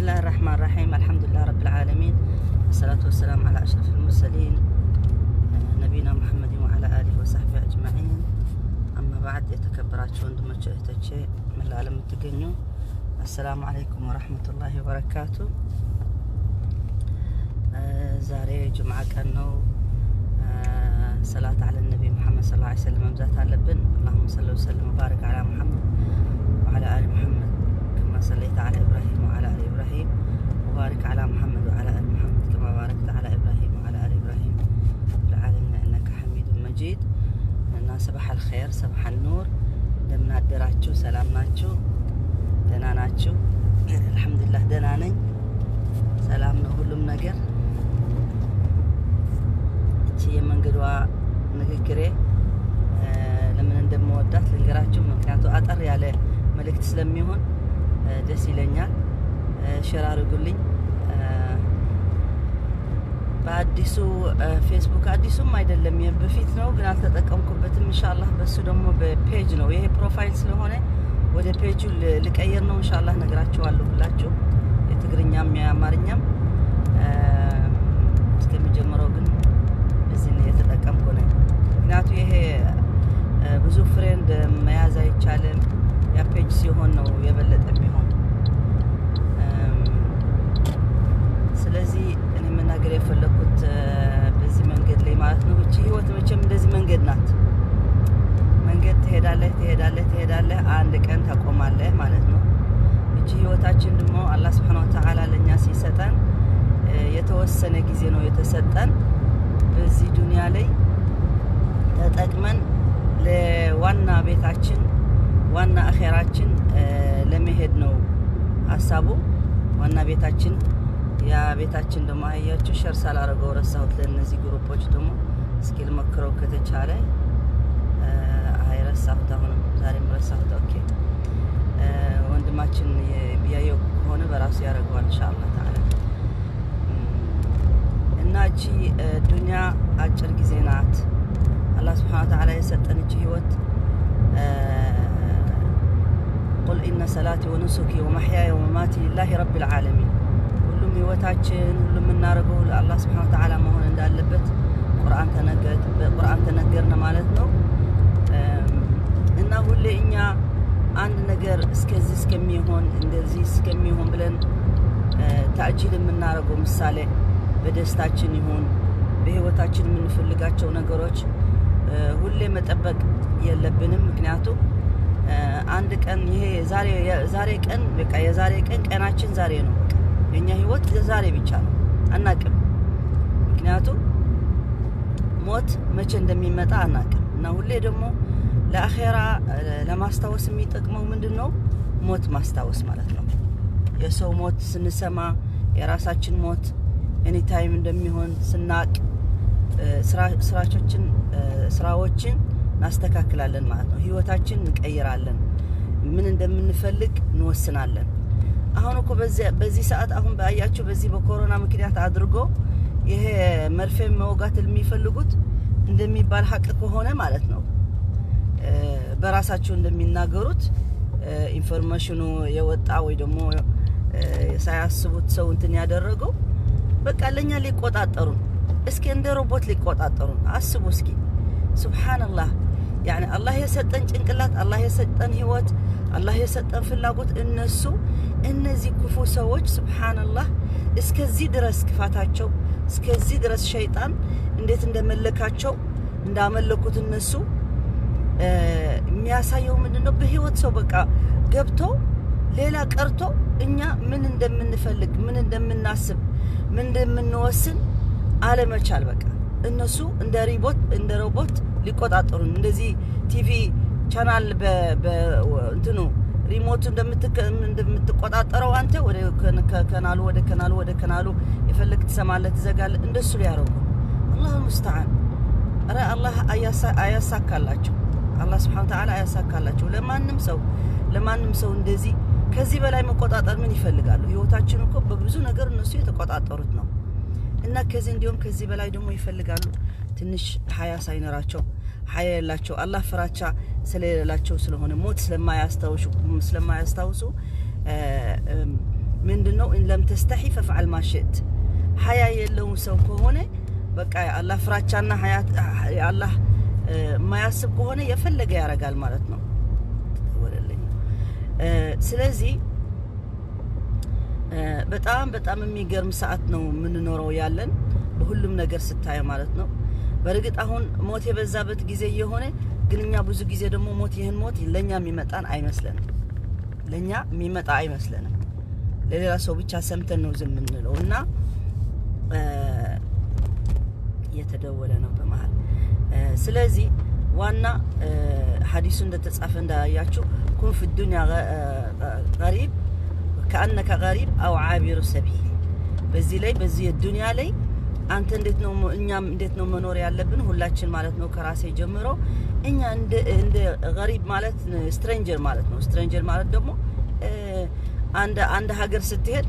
الله الرحمن الرحيم، الحمد لله رب العالمين، الصلاة والسلام على أشرف المرسلين، نبينا محمد وعلى آله وصحبه أجمعين، أما بعد። የተከበራችሁ ወንድሞቼ እህቶቼ፣ መላ ዓለም የምትገኙ السلام عليكم ورحمة الله وبركاته። ዛሬ ጁምዓ ቀን ነው። صلاة على النبي محمد صلى الله عليه وسلم መብዛት አለብን። اللهم صل وسلم وبارك على محمد وعلى آل محمد كما صليت على إبراهيم وعلى آل إبراهيم، وبارك على محمد وعلى آل محمد كما باركت على إبراهيم وعلى آل إبراهيم في العالمين إنك حميد مجيد። እና صباح الخير، صباح النور። እንደምን አደራችሁ? ሰላም ናችሁ? ደህና ናችሁ? አልሐምዱሊላህ ደህና ነኝ። ሰላም ነው ሁሉም ነገር። እቺ የመንገዷ ንግግሬ ለምን እንደምወዳት ልንገራችሁ። ምክንያቱ አጠር ያለ መልእክት ስለሚሆን ደስ ይለኛል። Share አድርጉልኝ። በአዲሱ ፌስቡክ፣ አዲሱም አይደለም በፊት ነው ግን አልተጠቀምኩበትም። ኢንሻአላህ በሱ ደግሞ በ page ነው፣ ይሄ profile ስለሆነ ወደ ፔጁ ልቀይር ነው። ኢንሻአላህ ነግራችኋለሁ ሁላችሁ የትግርኛም የአማርኛም። እስከሚጀምረው ግን እዚህ ነው የተጠቀምኩ ነኝ። ምክንያቱ ይሄ ብዙ friend መያዝ አይቻልም። ያ page ሲሆን ነው የበለጠ የሚሆን። ስለዚህ እኔ መናገር የፈለኩት በዚህ መንገድ ላይ ማለት ነው። እቺ ህይወት መቼም እንደዚህ መንገድ ናት። መንገድ ትሄዳለህ፣ ትሄዳለህ፣ ትሄዳለህ፣ አንድ ቀን ታቆማለህ ማለት ነው። እቺ ህይወታችን ደግሞ አላህ سبحانه وتعالى ለእኛ ሲሰጠን የተወሰነ ጊዜ ነው የተሰጠን። በዚህ ዱንያ ላይ ተጠቅመን ለዋና ቤታችን፣ ዋና አኼራችን ለመሄድ ነው ሀሳቡ። ዋና ቤታችን፣ ያ ቤታችን ደግሞ አያችሁ share ሳላረገው ረሳሁት። ለእነዚህ ግሩፖች ደግሞ እስኪ ልሞክረው ከተቻለ። አይ ረሳሁት፣ አሁንም ዛሬም ረሳሁት። Okay፣ ወንድማችን ያየው ከሆነ በራሱ ያደርገዋል ኢንሻአላህ ተዓላ። እና እቺ ዱንያ አጭር ጊዜ ናት። አላህ سبحانه وتعالى የሰጠን እቺ ህይወት፣ قل إن صلاتي ونسكي ومحياي ومماتي لله رب العالمين። ሁሉም ህይወታችን፣ ሁሉም የምናደርገው ለአላህ سبحانه وتعالى መሆን እንዳለበት በቁርአን ተነገርን ማለት ነው። እና ሁሌ እኛ አንድ ነገር እስከዚህ እስከሚሆን፣ እንደዚህ እስከሚሆን ብለን تأجيل የምናደርገው፣ ምሳሌ በደስታችን ይሁን በህይወታችን የምንፈልጋቸው ነገሮች ሁሌ መጠበቅ የለብንም። ምክንያቱም አንድ ቀን ይሄ ዛሬ ቀን በቃ የዛሬ ቀን ቀናችን ዛሬ ነው። በቃ የኛ ህይወት ዛሬ ብቻ ነው፣ አናቅም። ምክንያቱም ሞት መቼ እንደሚመጣ አናቅም። እና ሁሌ ደግሞ ለአኼራ ለማስታወስ የሚጠቅመው ምንድን ነው? ሞት ማስታወስ ማለት ነው። የሰው ሞት ስንሰማ፣ የራሳችን ሞት anytime እንደሚሆን ስናቅ ስራቾችን ስራዎችን እናስተካክላለን ማለት ነው። ህይወታችን እንቀይራለን። ምን እንደምንፈልግ እንወስናለን። አሁን እኮ በዚህ ሰዓት አሁን ባያችሁ በዚህ በኮሮና ምክንያት አድርጎ ይሄ መርፌ መውጋት የሚፈልጉት እንደሚባል ሀቅ ከሆነ ማለት ነው፣ በራሳቸው እንደሚናገሩት information ኑ የወጣ ወይ ደግሞ ሳያስቡት ሰው እንትን ያደረገው፣ በቃ ለኛ ሊቆጣጠሩን፣ እስኪ እንደ ሮቦት ሊቆጣጠሩን አስቡ እስኪ። سبحان الله፣ يعني አላህ የሰጠን ጭንቅላት፣ አላህ የሰጠን ህይወት፣ አላህ የሰጠን ፍላጎት፣ እነሱ እነዚህ ክፉ ሰዎች سبحان الله እስከዚህ ድረስ ክፋታቸው፣ እስከዚህ ድረስ ሸይጣን እንዴት እንደመለካቸው፣ እንዳመለኩት እነሱ የሚያሳየው ምንድን ነው? በህይወት ሰው በቃ ገብቶ ሌላ ቀርቶ እኛ ምን እንደምንፈልግ፣ ምን እንደምናስብ፣ ምን እንደምንወስን አለመቻል፣ በቃ እነሱ እንደ ሮቦት ሊቆጣጠሩን፣ እንደዚህ TV channel እንትኑ remote ኡ እንደምትቆጣጠረው አንተ ወደ ከናሉ ወደ ከናሉ ወደ ከናሉ የፈለግ ትሰማለህ፣ ትዘጋለህ። እንደሱ ሊያደርጉ الله المستعان። ኧረ አላህ አያሳካላቸው። አላህ سبحانه وتعالى አያሳካላቸው። ለማንም ሰው እንደዚህ ከዚህ በላይ መቆጣጠር ምን ይፈልጋሉ? ህይወታችን እኮ በብዙ ነገር እነሱ የተቆጣጠሩት ነው። እና ከዚህ እንዲሁም ከዚህ በላይ ደግሞ ይፈልጋሉ። ትንሽ ሀያ ሳይኖራቸው፣ ሀያ የላቸው፣ አላህ ፍራቻ ስለሌላቸው ስለሆነ፣ ሞት ስለማያስታውሱ። ምንድን ነው? إن لم تستح فافعل ما شئت። ሀያ የለውም ሰው ከሆነ፣ በቃ የአላህ ፍራቻና የአላህ የማያስብ ከሆነ የፈለገ ያደርጋል ማለት ነው። ተደወለልኝ። ስለዚህ በጣም በጣም የሚገርም ሰዓት ነው የምንኖረው ያለን በሁሉም ነገር ስታየው ማለት ነው። በእርግጥ አሁን ሞት የበዛበት ጊዜ እየሆነ ግን እኛ ብዙ ጊዜ ደግሞ ሞት፣ ይህን ሞት ለእኛ የሚመጣን አይመስለንም። ለእኛ የሚመጣ አይመስለንም። ለሌላ ሰው ብቻ ሰምተን ነው ዝም የምንለው እና እየተደወለ ነው በመሀል። ስለዚህ ዋና ሀዲሱ እንደተጻፈ እንዳያችሁ كن في الدنيا غريب كأنك غريب أو عابر سبيل። በዚህ ላይ በዚህ ዱንያ ላይ አንተ እንዴት ነው፣ እኛም እንዴት ነው መኖር ያለብን ሁላችን ማለት ነው፣ ከራሴ ጀምሮ። እኛ እንደ غريب ማለት stranger ማለት ነው። Stranger ማለት ደግሞ አንድ ሀገር ስትሄድ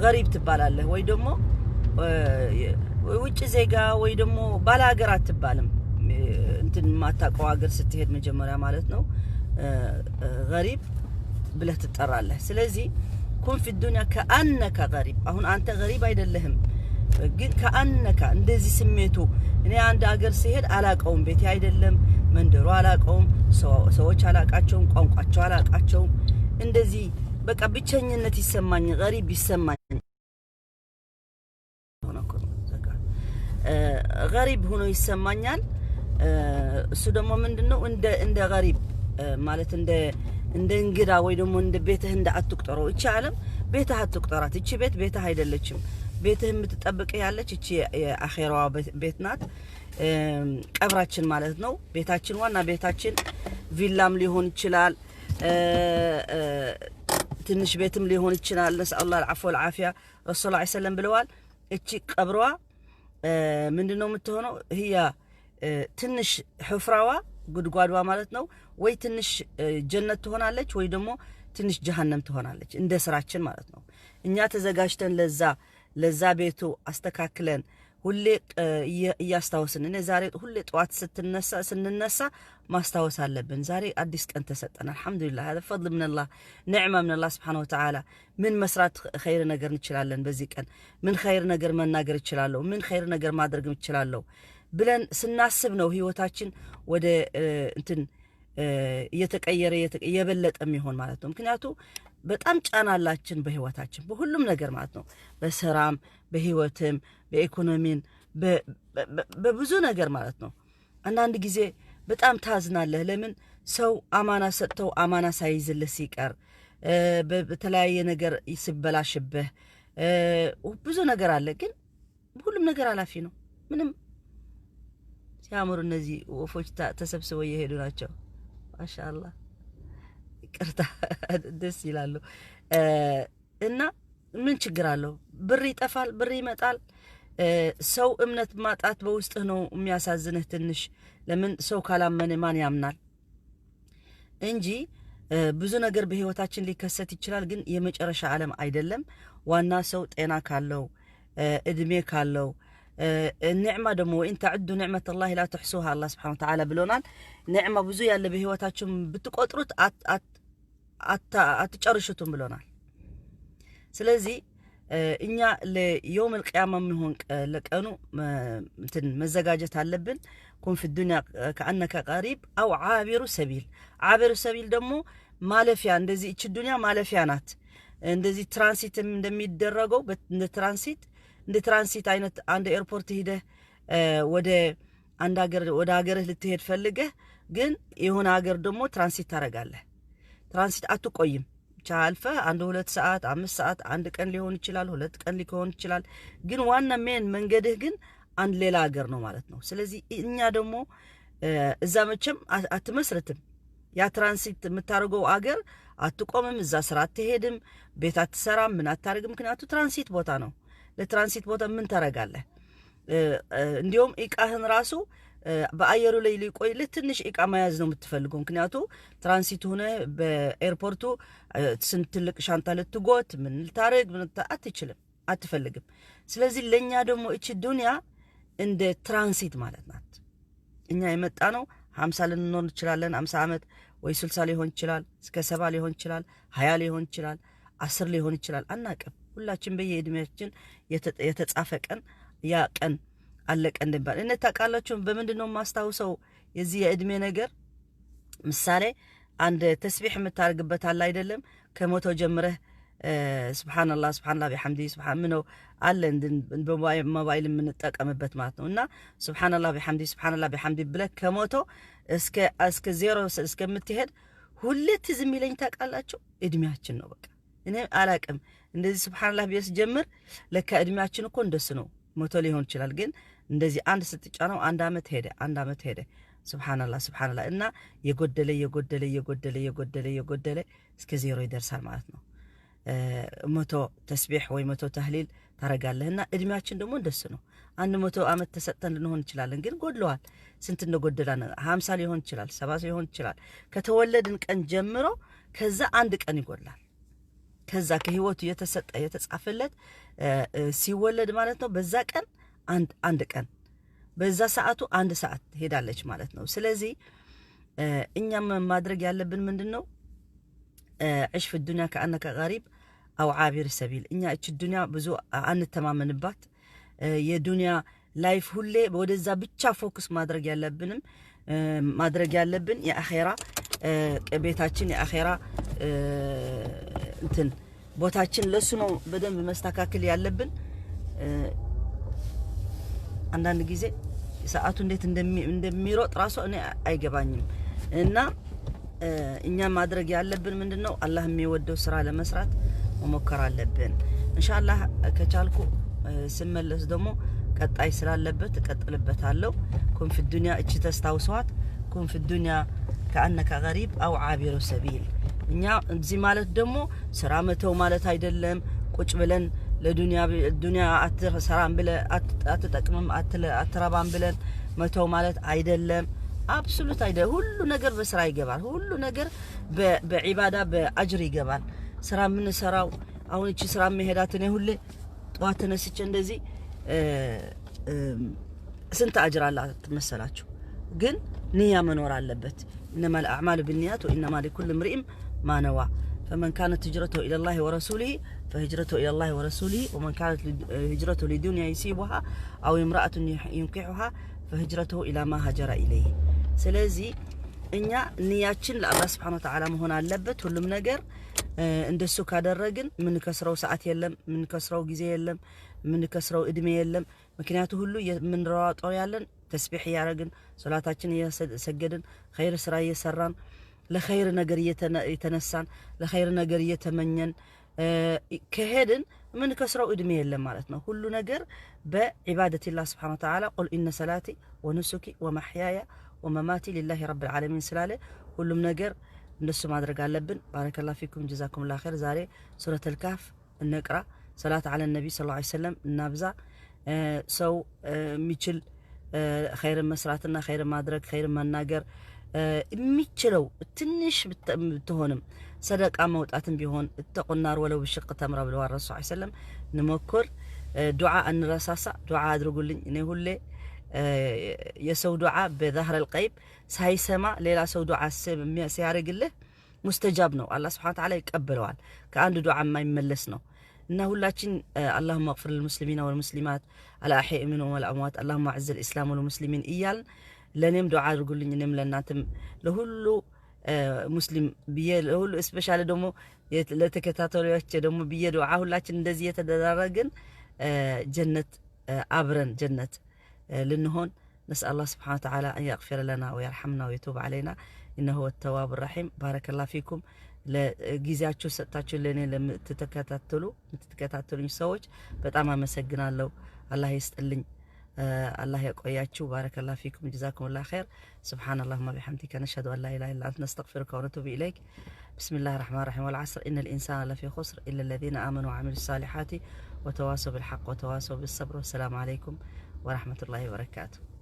غريب ትባላለህ፣ ወይ ደግሞ ውጭ ዜጋ ወይ ደግሞ ባለ ሀገር አትባልም። እንትን የማታውቀው ሀገር ስትሄድ መጀመሪያ ማለት ነው غريب ብለህ ትጠራለህ። ስለዚህ كن في الدنيا كأنك غريب። አሁን አንተ غريب አይደለህም፣ ግን كأنك እንደዚህ ስሜቱ። እኔ አንድ ሀገር ስሄድ አላቀውም፣ ቤቴ አይደለም፣ መንደሩ አላቀውም፣ ሰዎች አላቃቸውም፣ ቋንቋቸው አላቃቸውም። እንደዚህ በቃ ብቸኝነት ይሰማኝ፣ غريب ይሰማኝ፣ غريب ሆኖ ይሰማኛል። እሱ ደግሞ ምንድነው፣ እንደ غريب ማለት እንደ እንግዳ ወይ ደግሞ እንደ ቤትህ እንደ አትቁጠረው። እቺ ዓለም ቤትህ አትቁጠራት። እቺ ቤት ቤትህ አይደለችም። ቤትህ የምትጠብቅህ ያለች እቺ የአኼራዋ ቤት ናት። ቀብራችን ማለት ነው። ቤታችን፣ ዋና ቤታችን ቪላም ሊሆን ይችላል፣ ትንሽ ቤትም ሊሆን ይችላል። نسأل الله العفو والعافية። ረሱል ዐለይሂ ሰለም ብለዋል። እቺ ቀብሯ ምንድን ነው የምትሆነው? هي ትንሽ ሕፍራዋ፣ ጉድጓዷ ማለት ነው፣ ወይ ትንሽ ጀነት ትሆናለች ወይ ደግሞ ትንሽ ጀሃነም ትሆናለች። እንደ ስራችን ማለት ነው። እኛ ተዘጋጅተን ለዛ ቤቱ አስተካክለን ሁሌ እያስታወስን፣ እኔ ዛሬ ሁሌ ጠዋት ስንነሳ ማስታወስ አለብን። ዛሬ አዲስ ቀን ተሰጠን። አልሐምዱሊላህ፣ هذا فضل من الله، نعمة من الله سبحانه وتعالى። ምን መስራት ኸይር ነገር እንችላለን? በዚህ ቀን ምን ኸይር ነገር መናገር እችላለሁ? ምን ኸይር ነገር ማድረግ እችላለሁ? ብለን ስናስብ ነው ህይወታችን ወደ እንትን እየተቀየረ እየበለጠ የሚሆን ማለት ነው። ምክንያቱ በጣም ጫና አላችን በህይወታችን በሁሉም ነገር ማለት ነው። በስራም፣ በህይወትም፣ በኢኮኖሚን፣ በብዙ ነገር ማለት ነው። አንዳንድ ጊዜ በጣም ታዝናለህ። ለምን ሰው አማና ሰጥተው አማና ሳይዝልህ ሲቀር፣ በተለያየ ነገር ሲበላሽብህ፣ ብዙ ነገር አለ። ግን ሁሉም ነገር አላፊ ነው። ምንም ሲያምሩ እነዚህ ወፎች ተሰብስበው እየሄዱ ናቸው። ማሻአላህ፣ ይቅርታ፣ ደስ ይላሉ። እና ምን ችግር አለው? ብር ይጠፋል፣ ብር ይመጣል። ሰው እምነት ማጣት በውስጥህ ነው የሚያሳዝንህ ትንሽ። ለምን ሰው ካላመነ ማን ያምናል? እንጂ ብዙ ነገር በህይወታችን ሊከሰት ይችላል። ግን የመጨረሻ ዓለም አይደለም። ዋና ሰው ጤና ካለው፣ እድሜ ካለው፣ ኒዕማ ደግሞ وإن تعدوا نعمة الله لا تحصوها አላህ سبحانه وتعالى ብሎናል። ኒዕማ ብዙ ያለ በህይወታችን ብትቆጥሩት አትጨርሹትም ብሎናል። ስለዚህ እኛ ለ يوم القيامة የሚሆን ለቀኑ እንትን መዘጋጀት አለብን። كن في الدنيا كأنك غريب أو عابر سبيل። عابر سبيل ደግሞ ማለፊያ፣ እንደዚህ እች ዱንያ ማለፊያ ናት። እንደዚህ ትራንሲትም እንደሚደረገው እንደ ትራንሲት አይነት አንድ airport ሂደህ ወደ አንድ ሀገር፣ ወደ ሀገርህ ልትሄድ ፈልገህ ግን የሆነ ሀገር ደግሞ ትራንሲት ታደርጋለህ። ትራንሲት አትቆይም። ብቻ አልፈህ አንድ 2 ሰዓት፣ 5 ሰዓት፣ አንድ ቀን ሊሆን ይችላል፣ 2 ቀን ሊሆን ይችላል። ግን ዋና main መንገድህ ግን አንድ ሌላ ሀገር ነው ማለት ነው። ስለዚህ እኛ ደግሞ እዛ መቼም አትመስርትም። ያ ትራንሲት የምታደርገው አገር አትቆምም፣ እዛ ስራ አትሄድም፣ ቤት አትሰራም፣ ምን አታደርግም። ምክንያቱ ትራንሲት ቦታ ነው። ለትራንሲት ቦታ ምን ታደርጋለህ? እንዲሁም እቃህን ራሱ በአየሩ ላይ ሊቆይልህ ትንሽ እቃ መያዝ ነው የምትፈልገው። ምክንያቱ ትራንሲት ሆነ በ airport ኡ ስንት ትልቅ ሻንጣ ልትጎት፣ ምን ልታደርግ፣ ምን አትችልም፣ አትፈልግም። ስለዚህ ለእኛ ደግሞ እቺ ዱንያ እንደ ትራንሲት ማለት ናት። እኛ የመጣ ነው 50 ልንኖር እንችላለን። 50 ዓመት ወይ 60 ሊሆን ይችላል፣ እስከ 70 ሊሆን ይችላል፣ 20 ሊሆን ይችላል፣ 10 ሊሆን ይችላል፣ አናቅም። ሁላችን በየእድሜያችን የተጻፈ ቀን ያ ቀን አለቀ እንደሚባል እነ ታውቃላችሁ። በምንድን ነው የማስታውሰው የዚህ የእድሜ ነገር? ምሳሌ አንድ ተስቢሕ የምታደርግበት አለ አይደለም? ከ100 ጀምረህ ስብሓንላህ ስብሓንላህ ቢሐምዲ ስብሓን ምነው አለ በሞባይል የምንጠቀምበት ማለት ነው። እና ስብሓንላህ ቢሐምዲ ስብሓንላህ ቢሐምዲ ብለህ ከ100 እስከ 0 እስከምትሄድ ሁሌ ትዝ የሚለኝ ታውቃላችሁ እድሜያችን ነው። በቃ እኔ አላቅም፣ እንደዚህ ስብሓንላህ ብዬ ስጀምር ለካ እድሜያችን እኮ እንደሱ ነው። 100 ሊሆን ይችላል፣ ግን እንደዚህ አንድ ስትጫነው አንድ አመት ሄደ፣ አንድ አመት ሄደ። ስብሓንላህ ስብሓንላህ እና የጎደለ የጎደለ የጎደለ የጎደለ የጎደለ እስከ 0 ይደርሳል ማለት ነው። 100 ተስቢሕ ወይ 100 ተህሊል ታረጋለህ እና እድሜያችን ደግሞ እንደሱ ነው። 100 አመት ተሰጥተን ልንሆን እንችላለን፣ ግን ጎድለዋል። ስንት እንደጎደላ 50 ሊሆን ይችላል፣ 70 ሊሆን ይችላል። ከተወለድን ቀን ጀምሮ ከዛ አንድ ቀን ይጎድላል። ከዛ ከህይወቱ የተሰጠ የተጻፈለት ሲወለድ ማለት ነው። በዛ ቀን አንድ ቀን በዛ ሰዓቱ አንድ ሰዓት ሄዳለች ማለት ነው። ስለዚህ እኛም ማድረግ ያለብን ምንድን ነው? عش في الدنيا كأنك غريب أو عابر سبيل። እኛ እች ዱንያ ብዙ አንተማመንባት። የዱንያ life ሁሌ ወደዛ ብቻ focus ማድረግ ያለብንም ማድረግ ያለብን የአኼራ ቤታችን የአኼራ እንትን ቦታችን ለሱ ነው በደንብ መስተካከል ያለብን። አንዳንድ ጊዜ ሰዓቱ እንዴት እንደሚሮጥ ራሱ እኔ አይገባኝም። እና እኛ ማድረግ ያለብን ምንድን ነው? አላህ የሚወደው ስራ ለመስራት መሞከር አለብን። ኢንሻአላህ ከቻልኩ ስመለስ ደግሞ ቀጣይ ስላለበት እቀጥልበታለሁ። كن في الدنيا እቺ ተስታውሰዋት፣ كن في الدنيا كأنك غريب أو عابر سبيل። እኛ እዚህ ማለት ደግሞ ስራ መተው ማለት አይደለም። ቁጭ ብለን ለዱንያ ዱንያ አትሰራም ብለን፣ አትጠቅምም አትረባም ብለን መተው ማለት አይደለም። Absolute አይደለም። ሁሉ ነገር በስራ ይገባል። ሁሉ ነገር በዒባዳ በአጅር ይገባል። ስራ የምንሰራው አሁን እቺ ስራ መሄዳት እኔ ሁሌ ጠዋት ተነስቼ እንደዚህ ስንት አጅር አላት መሰላችሁ? ግን ንያ መኖር አለበት። إنما الأعمال بالنيات وإنما لكل امرئ ما نوى فمن كانت هجرته إلى الله ورسوله فهجرته إلى الله ورسوله ومن كانت هجرته لدنيا يصيبها أو امرأة ينكحها فهجرته إلى ما هاجر إليه። ስለዚህ እኛ ንያችን ለአላህ ስብሐነ ወተዓላ መሆን አለበት። ሁሉም ነገር እንደሱ ካደረግን የምንከስረው ሰዓት የለም፣ የምንከስረው ጊዜ የለም፣ የምንከስረው እድሜ የለም። ምክንያቱ ሁሉ የምንሯሯጠው ያለን ተስቢሕ እያደረግን፣ ሶላታችን እየሰገድን፣ ኸይር ስራ እየሰራን፣ ለኸይር ነገር እየተነሳን፣ ለኸይር ነገር እየተመኘን ከሄድን የምንከስረው እድሜ የለም ማለት ነው። ሁሉ ነገር በዒባደቲላህ ስብሐነ ወተዓላ قل إن صلاتي ونسكي ومحياي ومماتي لله رب العالمين ስላለ ሁሉም ነገር እንደሱ ማድረግ አለብን። بارك الله فيكم جزاكم الله خير። ዛሬ ሱረተል ካህፍ እንቅራ፣ ሰላት አለ ነቢ ሰለላሁ ዐለይሂ ወሰለም እናብዛ። ሰው የሚችል ኸይርን መስራትና ኸይርን ማድረግ ኸይርን መናገር የሚችለው ትንሽ ብትሆንም ሰደቃ መውጣትም ቢሆን اتقوا النار ولو بشق تمرة ብለዋል ረሱል ዐለይሂ ወሰለም። ንሞክር፣ ዱዓ እንረሳሳ፣ ዱዓ አድርጉልኝ። እኔ ሁሌ የሰው ዱዓ በ ظهر الغيب ሳይሰማ ሌላ ሰው ዱዓ ሲያደርግልህ ሙስተጃብ ነው። አላህ ስብሐነ ወተዓላ ይቀበለዋል። ከአንድ ዱዓ የማይመለስ ነው። እና ሁላችን اللهم اغفر للمسلمين والمسلمات الأحياء منهم والأموات اللهم أعز الإسلام والمسلمين እያልን ለእኔም ዱዓ አድርጉልኝ። እኔም ለእናንተም ለሁሉ ሙስሊም ብዬ ለሁሉ especially ደግሞ ለተከታታዮቼ ደግሞ ብዬ ዱዓ ሁላችን እንደዚህ የተደራረግን ጀነት አብረን ጀነት ልንሆን نسأل الله سبحانه وتعالى أن يغفر لنا ويرحمنا ويتوب علينا إنه هو التواب الرحيم። بارك الله فيكم። ለጊዜያችሁ ሰጥታችሁ ለእኔ ለምትከታተሉኝ ሰዎች በጣም አመሰግናለሁ። አላህ ይስጥልኝ፣ አላህ ያቆያችሁ። بارك الله فيكم جزاكم الله خير። سبحان اللهم بحمدك نشهد أن لا إله إلا أنت نستغفرك ونتوب إليك። بسم الله الرحمن الرحيم والعصر إن الإنسان لفي خسر إلا الذين آمنوا وعملوا الصالحات وتواصوا بالحق وتواصوا بالصبر። والسلام عليكم ورحمة الله وبركاته።